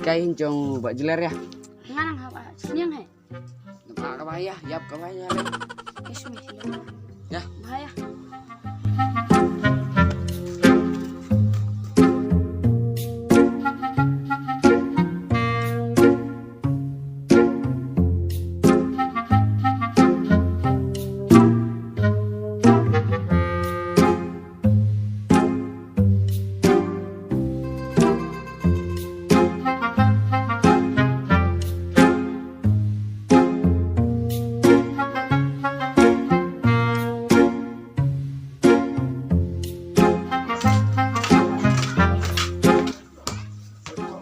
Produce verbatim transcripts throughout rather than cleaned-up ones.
kai jong Bah Jler ïa. Ngan hap sniang he. Namar ka ba ïa, ïap ka ba ïa. Ismi. Ïa. Ba ïa.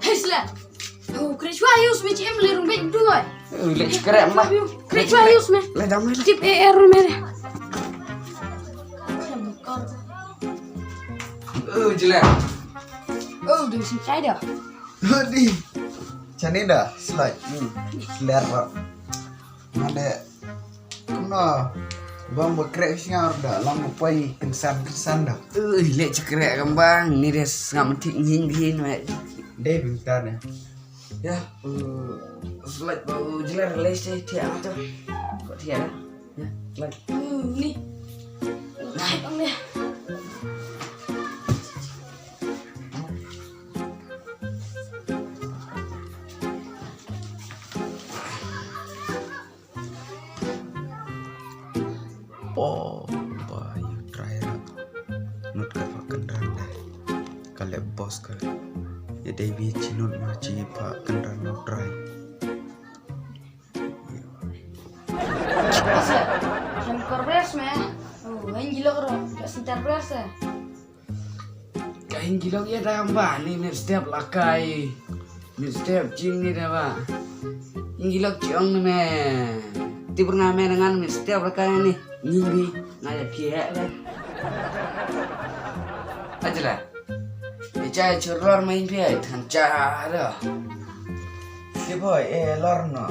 Hei, sla. Oh, kre chwa use me chem le rung bek duai. Eh, le chkre ma. Kre chwa use me. Le dam le. Tip e er me. Oh, jela. Oh, du sin chai da. Hadi. Chani da, slide. Hmm. Slide. Mane, kumno, bang ba krek shngaur da, lang ba poi kynsan kynsan da. Ui, leh chi krek kam bang, ni des ngam thik nyin bi hin weh. Dei bim ta ne. Ya, uh, slide ba, uh, jelar leh chi thia ato. Ko thia da. Ya, slide. Hmm, ni. Nah. Ang ni. Pok, ba ïa trai ra. Nut ka pha kynran da. Ka leh boss ka. Ïa dei bi chi nut ma chi pha kynran nut trai. Asa, hem korbres me. Oh, hen gilok ro, ka sintar bres eh. Ka hin gilok ïa dang ba ni mit step la kai. Mit step jing ni da ba. Hin gilok chi ong ni me. Ti bernga me dengan mit step la kai ni. Ni bi nga ya pie la. Ajala. Ni cha chur lor ma hin pie than cha da. Ti boy eh lor no.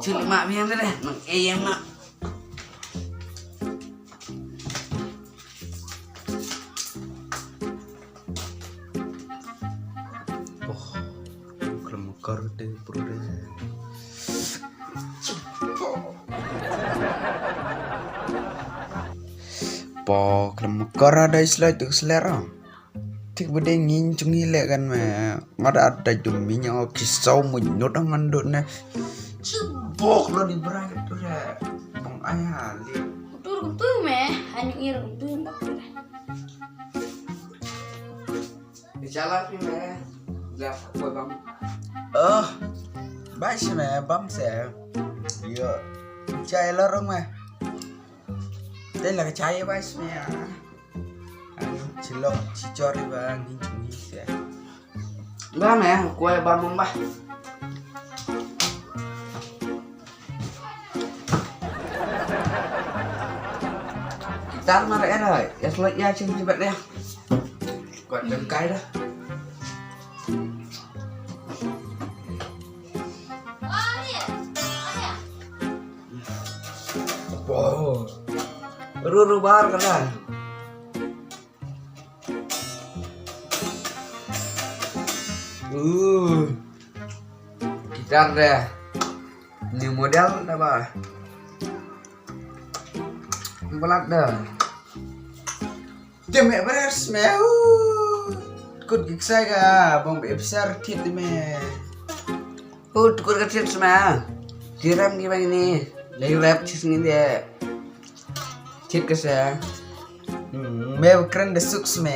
Chur ma mi ang da. Nang eh yang ma. Oh, klem kar te pru de. Po klem kar da islai tu selera. Tik bede ngin chungi le kan me. Ngada ada dum minya ki sau munyut ngan dut ne. Chibok lo di brai tu de. Bang ayah li. Utur utur me, hanyut ngir utur bak tu de. Jalan pi me. Dah kue bang. Oh. Bai si me bam se. Yo. Chai lorong me. Te la chai bai si me. Chilok chichori bang ngi se. Ba me kue bam ba. Tar mar era, ya selo ya chin jibat ya. Kuat dengkai dah. Wow. Ruru bar kena. Uh. Gitar deh. New model dah ba. Belat dah. Jam me beres me. Uh. Kut giksai ka bong be besar tit me. Ut kur ka chit sma. Kiram ki bang ni. Lagi rap chis ni dia. Chit ka sa. Hmm, me kren de suk sma.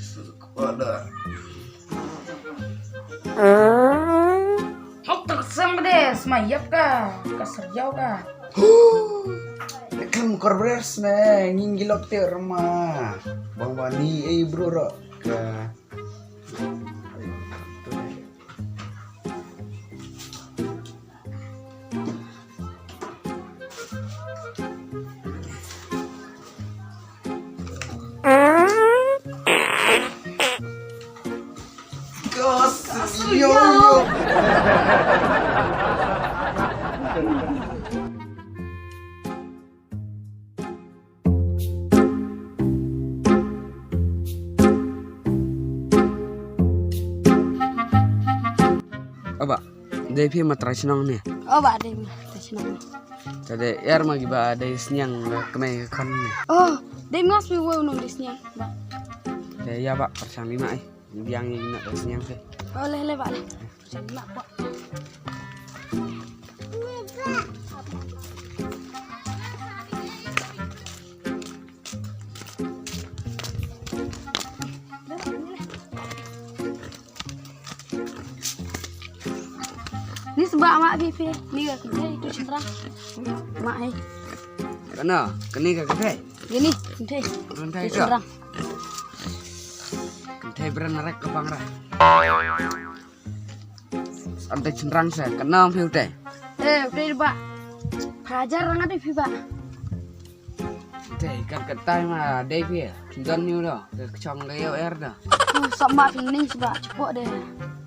Suk pada. Hok tak sem de sma yap ka. Ka serjau ka. Kan kor beres me ngin gilok te rma. Bang bani eh bro ro. Ka. Kos yo yo. Aba, dei phi ma trai shnong ne? O ba, dei ma trai shnong. Te dei er ma ki ba dei sniang la kmai ka khon ne? O, dei ma spi wo nong dei sniang ba. Te ya ba, pyrshang ni ma ai. Biang ni na dei sniang te. O le le ba le. Pyrshang ni ma ba. Ni sba ma phi phi. Ni ka kynthei tu shynrang. Ma hai. Kana, kani ka kynthei? Kani kynthei. Kynthei tu ka? Shynrang. Kynthei bren rek ka bang ra. Ante shynrang sa, kana phi utai? Eh, utai ba. Hajar rang ate phi ba. Te kat kat tai ma dei phi. Don niu do. Ke kchong le yo er do. Sa ma phi ning sba chpo de.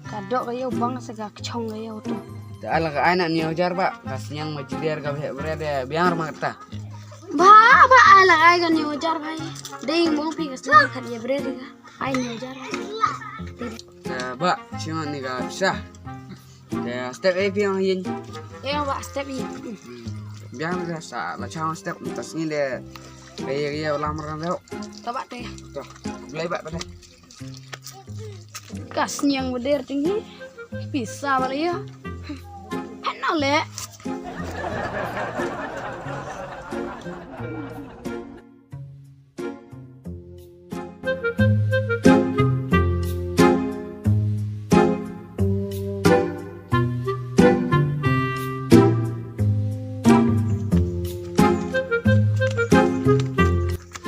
Ka do ke yo bang sa ka kchong ke yo tu. Te ala ka ai na niu jar ba. Ka sniang ma jider ka bhe bre de biang ma ta. Ba ba ala ai ka niu jar ba. Dei mo phi ka sniang khat ye bre de ka. Ai niu jar. Te ba chima ni ka sa. Te step e phi ang yin. E ba step yin. Biang de sa la chang step tas ni de. Kaya kaya lamar kan tau. Taba te. Tuh, mulai ba tadi. Ka sniang beder tinggi. Pisa bala ya. Ano le.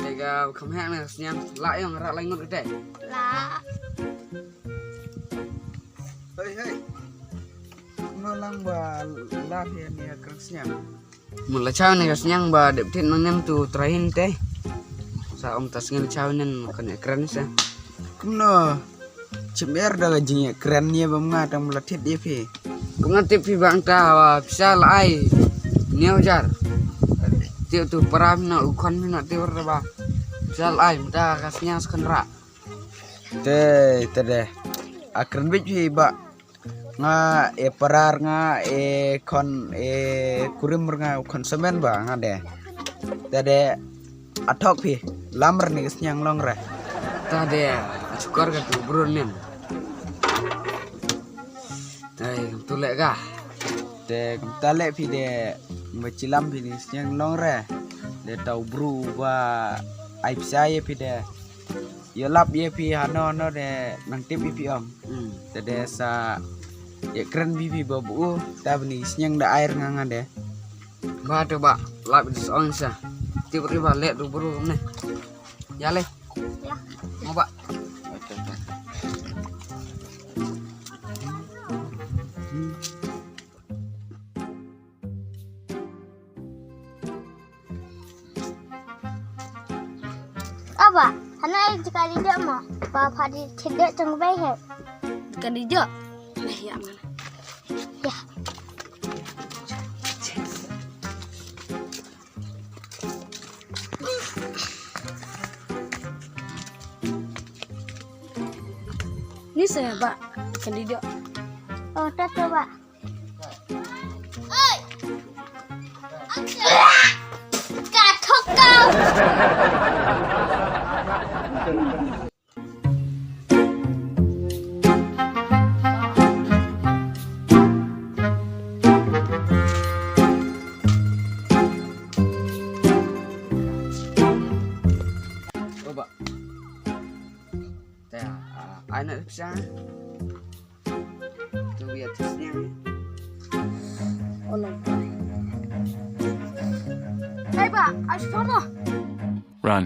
Tega kham heh na sniang la yong rak lai ngut kete. La. Hei hei. No lang ba la phi ni ka sniang. Mula chau ni ka sniang ba dep tit nang nem tu train te. Sa om tas ngin chau nen kan ekran sa. Kumno. Chim er da ka jing ekran ni ba nga tang mula tit dia phi. Kum nga tip phi bang ta wa pisa la ai. Niu jar. Tiu tu para phi na u khon phi na tiu ra ba. Pisa la ai mta ka sniang skhan ra. Te te de. Akran bit phi ba. Nga e parar nga e khon e kurim nga khon semen ba nga de. Te de atok phi lamar ni sniang long re. Ta de achukar ka tu brun nen. Tai tu le ga. Te ta le phi de machilam phi ni sniang long re. De tau bru ba ai pisa ye phi de. Yo lap ye phi hano hano de nang tip i phi ong. Hmm. Te de sa ye kren bi phi ba bu ta bni sniang da air nga nga de. Ba te ba lap i song sa. Tip ri ba le du bru ne. Ya le. Ya. Mo ba. Aba, hana ai jika di jok mo. Ba pha di chedek tong bai he. Ka di jok. Nah, ya mana? Ya. Ni saya ba ka di jok. Oh, tak tu ba. Ka thok kau. Coba. Te, ah, ai na pisa. Tu biar tes niang. Oh, no. Hey, ba, ai sitomo. Run.